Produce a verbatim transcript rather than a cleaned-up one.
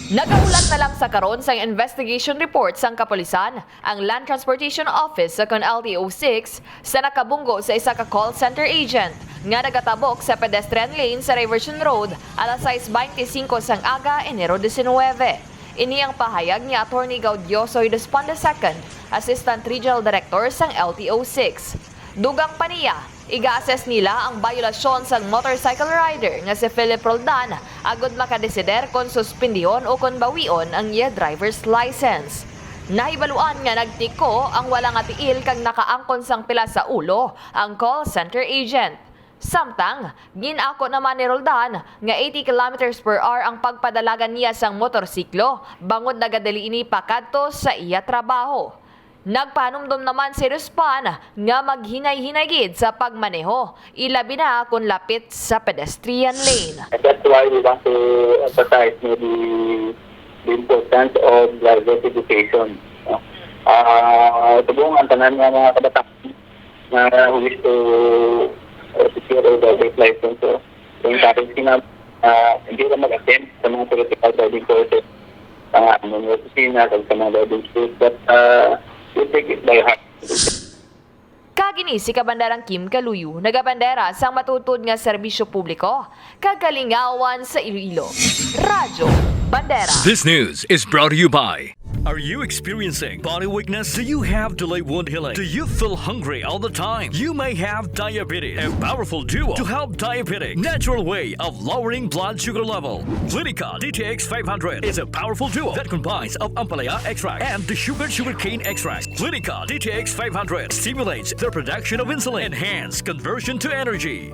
Nagahulat na lang sa karon sang investigation report sang kapulisan ang Land Transportation Office o kon L T O six sa nakabunggo sa isa ka call center agent nga nagatabok sa pedestrian lane sa Reversion Road alas sais beintisinko sang aga, Enero diecinuebe. Ini ang pahayag ni Attorney Gaudioso Iduspan the second, Assistant Regional Director sang L T O six. Dugang pa niya, iga-assess nila ang bayolasyon sang motorcycle rider nga si Philip Roldan agod makadesider kon suspendihon o kon bawion ang iya driver's license. Nahibaluan nga nagtiko ang wala nga tiil kag nakaangkon sang pilas sa ulo ang call center agent. Samtang, gin-ako naman ni Roldan nga eighty kilometers per hour ang pagpadalagan niya sang motorsiklo bangod nagadali ini pakadto sa iya trabaho. Nagpahanumdom naman si Iduspan nga maghinay-hinay gid sa pagmaneho, ilabi na kon lapit sa pedestrian lane. And that's why we want to emphasize, you know, the, the importance of driver's education. No? Ah, subong ang tanan nga mga kabataan na who wish to uh, secure a driver's license, so, encourage sila, ah, hindi lang mag-attend sa mga theoretical driving courses, sa mga opisina, kag sa mga driving schools, but uh, we take it by heart. Kag ini si Kabanderang Kim Kaluyo, nagabandera sang matuod nga serbisyo publiko kag kalingawan sa Iloilo. Radyo Bandera. This news is brought to you by Are you experiencing body weakness? Do you have delayed wound healing? Do you feel hungry all the time? You may have diabetes. A powerful duo to help diabetic natural way of lowering blood sugar level. Clinica D T X five hundred is a powerful duo that combines of ampalaya extract and the sugar sugarcane extract. Clinica D T X five hundred stimulates the production of insulin, enhance conversion to energy.